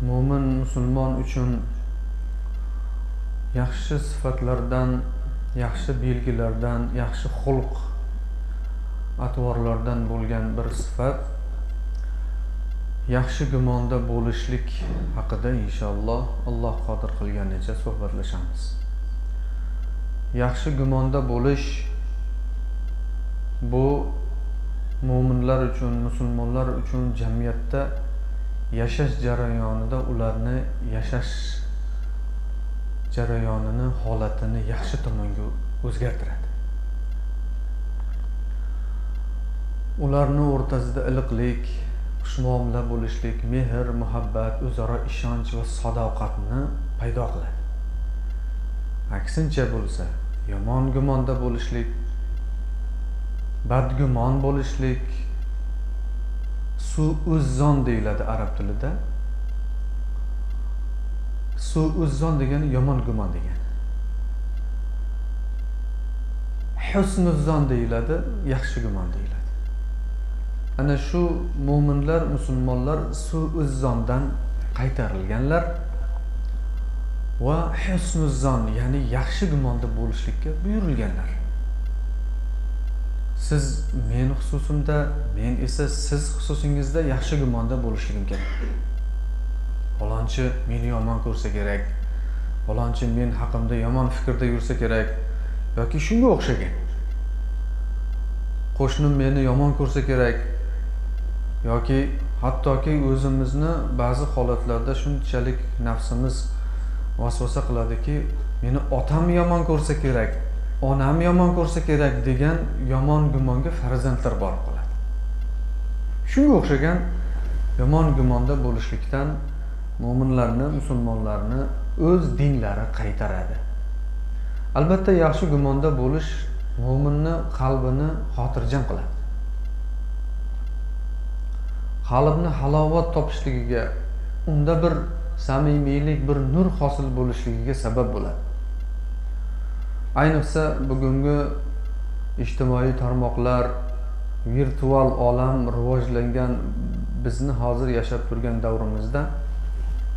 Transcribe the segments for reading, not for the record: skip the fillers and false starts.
Mo'min musulmon uchun yaxshi sifatlardan, yaxshi belgilardan, yaxshi xulq atvorlardan bo'lgan bir sifat yaxshi gumonda bo'lishlik haqida inshaalloh Alloh qodir qilganicha suhbatlashamiz. Yaxshi gumonda bo'lish bu mo'minlar uchun, musulmonlar uchun jamiyatda yashash jarayonida ularni yashash jarayonini, holatini yaxshi tomonga o'zgartiradi. Ularni o'rtasida iliqlik, xushmuomala bo'lishlik, mehr, muhabbat, o'zaro ishonch va sadoqatni paydo qiladi. Aksincha bo'lsa, yomon gumonda bo'lishlik, badgumon bo'lishlik, suuzzon deyiladi arab tilida. Suuzzon degani yomon gumon degani. Husnuzzon deyiladi, yaxshi gumon deyiladi. Ana shu mo'minlar, musulmonlar suuzzondan qaytarilganlar va husnuzzon, ya'ni yaxshi gumonda bo'lishlikka buyurilganlar. Siz men xususimda, men esa siz xususingizda yaxshi gumonda bo'lishligim kerak. Falonchi meni yomon ko'rsa kerak, falonchi men haqimda yomon fikrda yursa kerak yoki shunga o'xshagan. Qo'shnim meni yomon ko'rsa kerak yoki hattoki o'zimizni ba'zi holatlarda shunchalik nafsimiz vasvasa qiladiki, meni otam yomon ko'rsa kerak, onam yomon ko'rsa kerak degan yomon gumonga farzandlar borib qoladi. Shunga o'xshagan yomon gumonda bo'lishlikdan mo'minlarni, musulmonlarni o'z dinlari qaytaradi. Albatta yaxshi gumonda bo'lish mo'minni qalbini xotirjam qiladi. Qalbni halovat topishligiga, unda bir samimiylik, bir nur hosil bo'lishligiga sabab bo'ladi. Ayniqsa bugungi ijtimoiy tarmoqlar, virtual olam rivojlangan bizni hozir yashab turgan davrimizda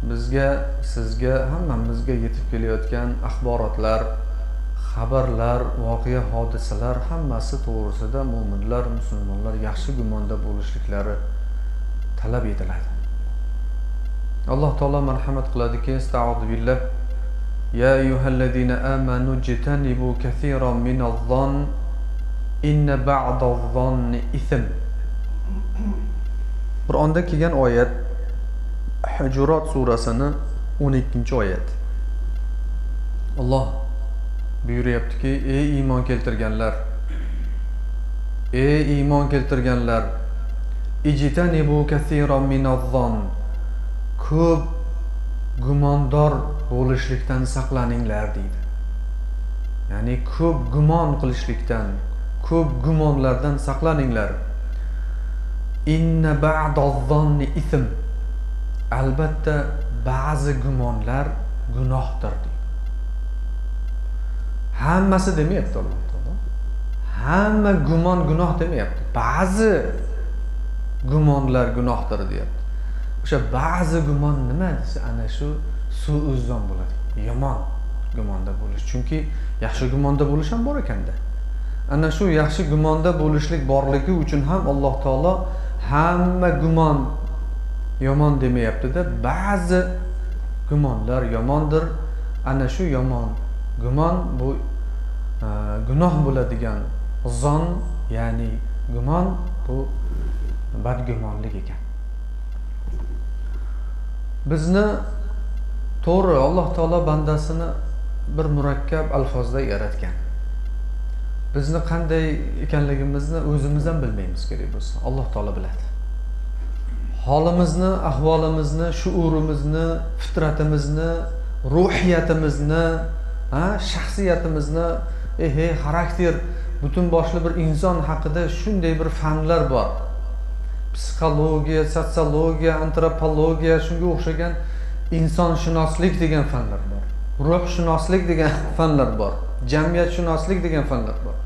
bizga, sizga, hammamizga yetib kelayotgan axborotlar, xabarlar, voqea, hodisalar hammasi to'g'risida mo'minlar, musulmonlar yaxshi gumonda bo'lishliklari talab etiladi. Alloh taolo marhamat qiladiki, astag'firu billah: Ya ayyuhallazina amanu jtanibu kaseeran minadh-dhann inna ba'dadh-dhanni ithm. Qur'onda kelgan oyat Hujurat surasini 12-oyat. Alloh buyuryaptiki, ey iymon keltirganlar, ey iymon keltirganlar, ijtanibu kaseeran minadh-dhann, ko'p gumondor bo'lishlikdan saqlaninglar deydi. Ya'ni ko'p gumon qilishlikdan, ko'p gumonlardan saqlaninglar. Inna ba'dadh-dhanni ithm. Albatta ba'zi gumonlar gunohdir deydi. Hammasi demayapti Alloh taolo. Hamma gumon gunoh demayapti. Ba'zi gumonlar gunohdir deyapti. O'sha ba'zi gumon nima desa, ana shu suuzzon bo'ladi. Yomon gumonda bo'lish. Chunki yaxshi gumonda bo'lish ham bor ekanda. Ana shu yaxshi gumonda bo'lishlik borligi uchun ham Alloh taolo hamma gumon yomon demayapti-da, ba'zi gumonlar yomondir. Ana shu yomon gumon bu gunoh bo'ladigan zon, ya'ni gumon bu badgumonlik ekan. Bizni to'g'ri Alloh taolo bandasini bir murakkab alfozda yaratgan. Bizni qanday ekanligimizni o'zimiz ham bilmaymiz kerak bo'lsa, Alloh taolo biladi. Holimizni, ahvolimizni, shuurimizni, fitratimizni, ruhiyatimizni, shaxsiyatimizni, xarakter, butun boshli bir inson haqida shunday bir fanlar bor. Psixologiya, sotsiologiya, antropologiya, shunga o'xshagan insonshunoslik degan fanlar bor. Ruhshunoslik degan fanlar bor. Jamiyatshunoslik degan fanlar bor.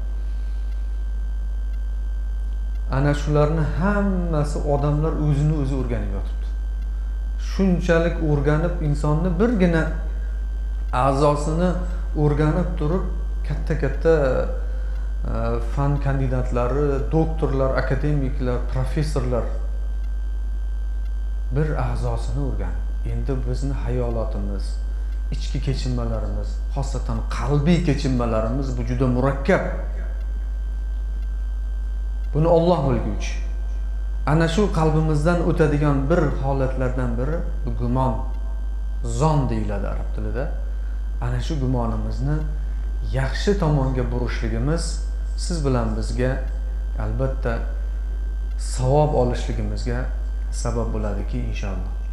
Ana shularni hammasi odamlar o'zini o'zi o'rganib yotibdi. Shunchalik o'rganib, insonni birgina a'zosini o'rganib turib, katta-katta fan kandidatlari, doktorlar, akademiklar, professorlar bir a'zosini o'rganib. Endi bizni hayolotimiz, ichki kechinmalarimiz, xosatan qalbiy kechinmalarimiz bu juda murakkab. Buni Alloh bilguvchi. Ana shu qalbimizdan o'tadigan bir holatlardan biri bu gumon, zon deyiladi arab tilida. Ana shu gumonimizni yaxshi tomonga burishligimiz siz bilan bizga albatta savob olishligimizga sabab bo'ladiki inshaalloh.